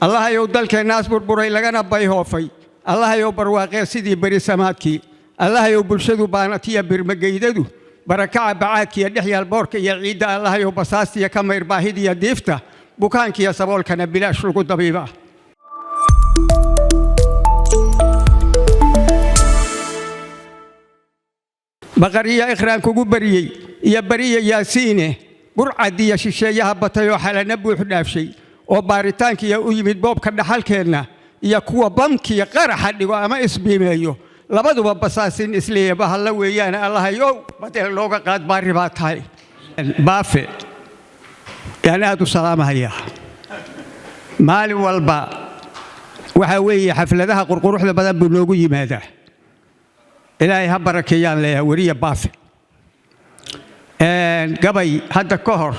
Allahayow dalkeennaas burburay lagana bayhoofay, Allahayow barwaaqee sidii beri samaadkii. Allahayow bulshadu baanatiya birmageydadu barakaca bacaadkiiyo dhexyaal boorka iyo ciidda. Allahayow basaastiya ka mayr baahidiyo diifta, bukaankiiyo saboolkana bilaash lagu dabiiba. Baqariyo ikhraan kugu bariyey iyo bariya Yaasiine, burcadiyo shisheeyaha batay oo xalana buux dhaafshay oo baaritaankiiya u yimid boobka dhaxalkeenna, iyo kuwa bamkiya qaraxa dhigo ama isbiimeeyo, labaduba basaasin isleeya bahalla weeyaane. Allahayow badel looga qaad, baari baa tahay. Baafe yaan aad u salaamahayaa. Maalin walba waxaa weeye xafladaha qurquruxda badan buu noogu yimaadaa. Ilaahay ha barakeeyaan leeyahay weriya Baafe. Gabay hadda ka hor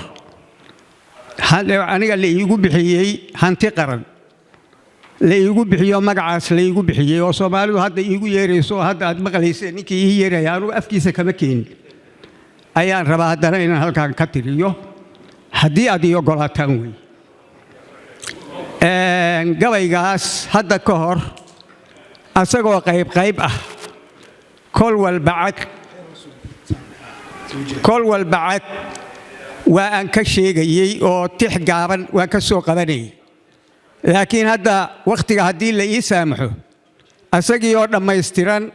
aniga la iigu bixiyey Hanti Qaran la iigu bixiyo, magacaas la iigu bixiyey oo Soomaalidu hadda iigu yeerayso oo hadda aad maqlayseen ninkii ii yeeraya anugu afkiisa kama keenin, ayaan rabaa haddana inaan halkan ka tiriyo haddii aad ii ogolaataan. Wey gabaygaas hadda ka hor asagoo qayb qayb ah, kol walba cad, kol walba cad waa aan ka sheegayey oo tix gaaban waan ka soo qabanayay, laakiin hadda wakhtiga haddii la ii saamaxo asagii oo dhammaystiran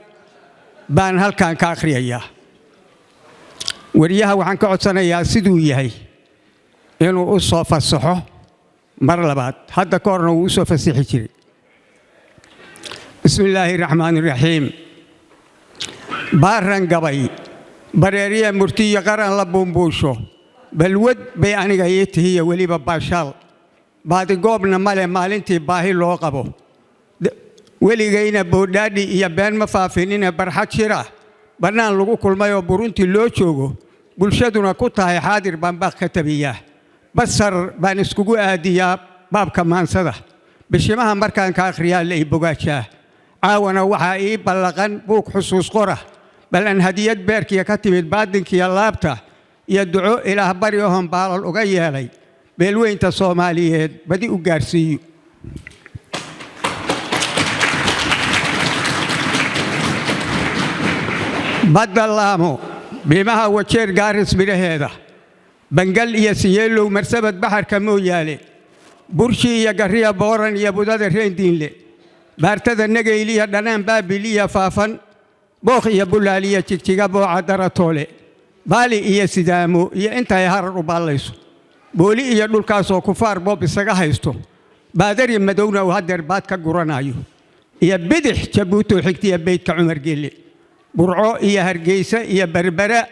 baan halkan ka akhriyayaa. Weriyaha waxaan ka codsanayaa siduu yahay inuu u soo fasaxo mar labaad, hadda ka horna wuu u soo fasixi jiray. Bismi illaahi raxmaani raxiim. Baaran gabay bareeriya murtiyo qaran la buumbuusho, balwad bay aniga ii tihiyo weliba baashaal, baadigoobna male maalintii baahi loo qabo. Weligayna boodhaadhi iyo been ma faafinine, barxad shira bannaan lagu kulmayoo buruntii loo joogo, bulshaduna ku tahay xaadir baan baaq ka tabiyaa. Basar baan iskugu aadiyaa baabka maansada, bishimaha markaan ka akhriyaa la ii bogaajaa. Caawana waxaa ii ballaqan buug xusuus qora, bal aan hadiyad beerkiya ka timid baadinkiiyo laabta iyo duco Ilaah bari ohon baalal uga yeelay beelweynta Soomaaliyeed badi u gaarsiiyo. Badda Laamo, biimaha Wajeer, Gaaris midhaheeda, Bangal iyo Siyeelow, Marsabad, baxarka Mooyaale, Burshi iyo Garriya, Booran iyo Budada Reendiinle, Baartada Negayliya, Dhanaan Baabiliya, Faafan, Bookh iyo Bulaaliya, Jigjiga, Booca, Daratoole, Baali iyo Sidaamo iyo intay Harar u baallayso, Booli iyo dhulkaasoo kufaar boob isaga haysto, baadari madowna uu haddeer baad ka guranayo, iyo Bidix Jabuutoo xigtiya beydka Cumar Geelle, Burco iyo Hargeysa iyo Berbera,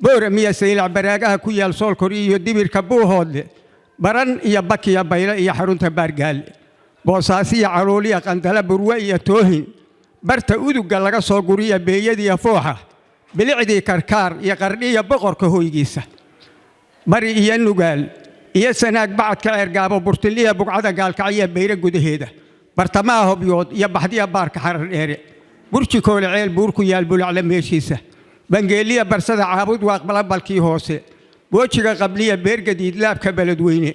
Booram iyo Saylac, baraagaha ku yaal Soolkori iyo Dibirka Buuhoodle, Baran iyo Bakiya, Bayle iyo xarunta Baargaalle, Boosaasiya, Caluuliya, Qandala, Burwe iyo Toohin, barta uduga laga soo guriya, Beeyadiiyo Fooxa, bilicdii Karkaar iyo Qardhiya, boqorka hoygiisa, Bari iyo Nugaal iyo Sanaag, bacadka Ceergaabo, Burtiliya, Bugcada Gaalkacyo, Beyre gudaheeda, bartamaha Hobyood iyo Baxdiya, baarka Xarar Dheere, Burji Koole, Ceel Buur ku yaal, Bulacle meeshiisa, Bangeeliya, Barsada, Caabud Waaq, Balabalkii hoose, Boojiga Qabliya, Beergadiid, laabka Beledweyne,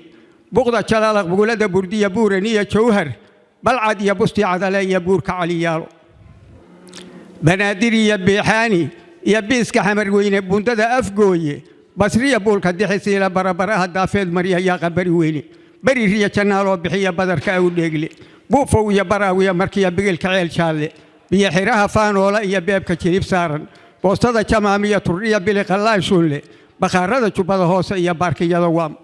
Buqda Jalalaq, Buulada Burdiya, Buuran iyo Jawhar, Balcad iyo Busti Cadale iyo Buurka Caliyaalo, Banaadir iyo Beexaani iyo Biiska Xamarweyne, Bundada Afgooye, Basriya, Buulka Dixisiila, Barabaraha Daafeed, Marya Yaaqa, Bari Weyne, Beririya, Jannaaloo bixiya badarka Awdheegle, Buufow iyo Baraawiya, Markiya, Bigilka Ceel Jaalle, biyo xiraha Faanoola iyo Beebka Jilib saaran, Boostada Jamaamiya, Turdhiya, Biliqa Laashuunle, bakhaarada Jubbada Hoose iyo baarkiyada Waam,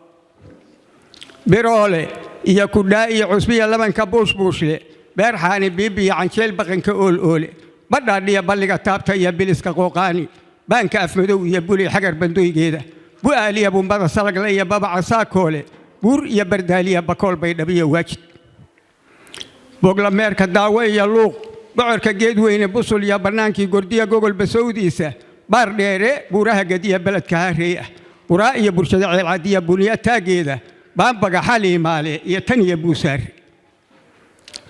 Biroole iyo Kudhaa iyo Cusbiya, labanka Buushbuushle, Beerxaani, Biibiya, Canjeel, Baqanka Ool Oole, Badhaadhiya, Balliga Taabta iyo Biliska Qooqaani, Baanka Afmadow iyo Buli Xagar bandoygeeda, Bu'aaliya, Bumbada Salagle iyo Babaca Saakoole, Buur iyo Bardaaliya, Bakool, Baydhabiyo Waajid, Boglameerka Daawo iyo Luuq, Bocorka Geedweyne, Busul iyo bannaankii Gordiya, Gogol Basowdiisa, Baar Dheere, buuraha Gediya, beledka Hareey ah, Buraa iyo Burshada, Ceelcadiya, Buniya taageeda, Baambaga, Xaliimaale iyo tan iyo Buusaar,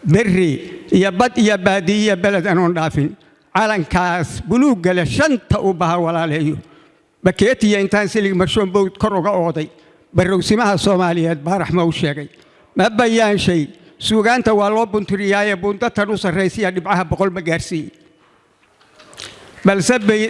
berri iyo bad iyo baadiyiya, beled anoon dhaafin calankaas buluugga leh shanta u baha walaaleeyo, bakeetiya intaan silig marshoon bowd kor uga ooday, barrowsimaha Soomaaliyeed baarax ma u sheegay, ma bayaanshay Suugaanta waa loo buntiriyaaye, buundatan u sarraysiya dhibcaha 100 ma gaarsiiye. Balse bay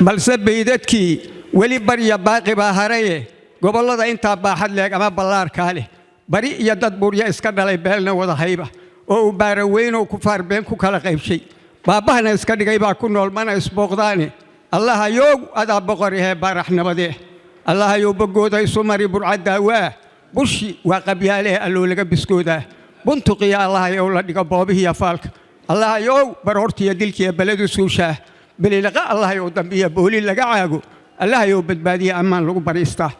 balse baydadkii weli barya baaqi baa haraye. Gobollada intaa baaxad leeg ama ballaarkaa leh, bari iyo dad buurya iska dhalay, beelna wada hayba oo uu baaraweynow kufaar been ku kala qaybshay, baabbahana iska dhigay baa ku nool, mana isbooqdaane. Allahayow, adaa boqor ahee, baarax nabadee. Allahayow, boggooda isu mari burcaddaa. Waa bushi, waa qabyaalehe, alloo laga biskoodaa buntuqiya. Allahayow, la dhigo boobihiiyo faalka. Allahayow, baroortiyo dilkiiyo beledu suushaa belilaqa. Allahayow, dambiya booli laga caago. Allahayow, badbaadiya ammaan lagu bariistaa.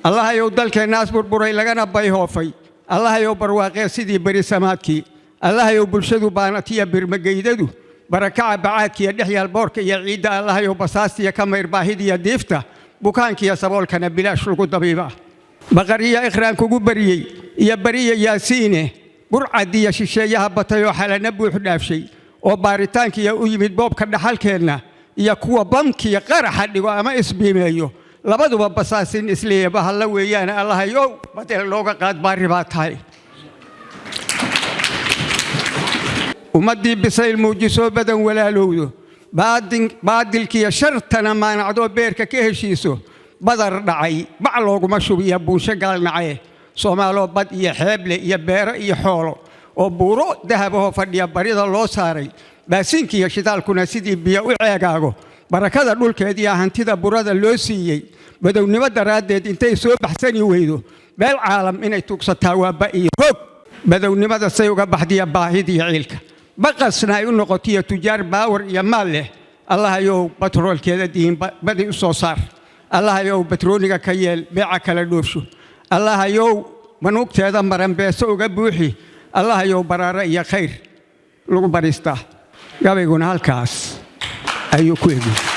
Allahayow, dalkeennaas burburay lagana bayhoofay. Allahayow, barwaaqee sidii beri samaadkii. Allahayow, bulshadu baanatiya birmageydadu barakaca bacaadkiiyo dhexyaal boorka iyo ciidda. Allahayow, basaastiya ka mayr baahidiyo diifta, bukaankiiyo saboolkana bilaash lagu dabiiba. Baqariya ikhraan kugu bariyey iyo bariya Yaasiine. Burcadiyo shisheeyaha batayoo xalana buux dhaafshay oo baaritaankiiyo u yimid boobka dhaxalkeenna, iyo kuwa bamkiyo qaraxa dhigo ama isbiimeeyo, labaduba basaasin isleeya bahalla weeyaane. Allahayow, badeel looga qaad, baarri baa tahay. Ummaddii bisayl muujisoo badan walaalowdo, baadilkiiyo shartana maanacdoo beerka ka heshiiso, badar dhacay bac looguma shubiya buunsho gaalnacaye. Soomaaloo bad iyo xeeble iyo beero iyo xoolo oo buuro dahabahoo fadhiya barida loo saaray, baasiinkiiyo shidaalkuna sidii biyo u ceegaago, barakada dhulkeediiyo hantida burada loo siiyey, badownimo daraaddeed intay soo baxsani weydo beel caalam inay tuugsataa waa ba iyo hoog. Badownimada say uga baxdiya baahidiyo ciilka, baqasna ay u noqotiyo tujaar baawar iyo maal leh. Allahayow, batroolkeeda dihin badi u soo saar. Allahayow, batrooniga ka yeel beeca kala dhoofsho. Allahayow, manuugteeda maran beeso uga buuxi. Allahayow, baraaro iyo khayr lagu bariistaa. Gabayguna halkaas ayuu ku egi.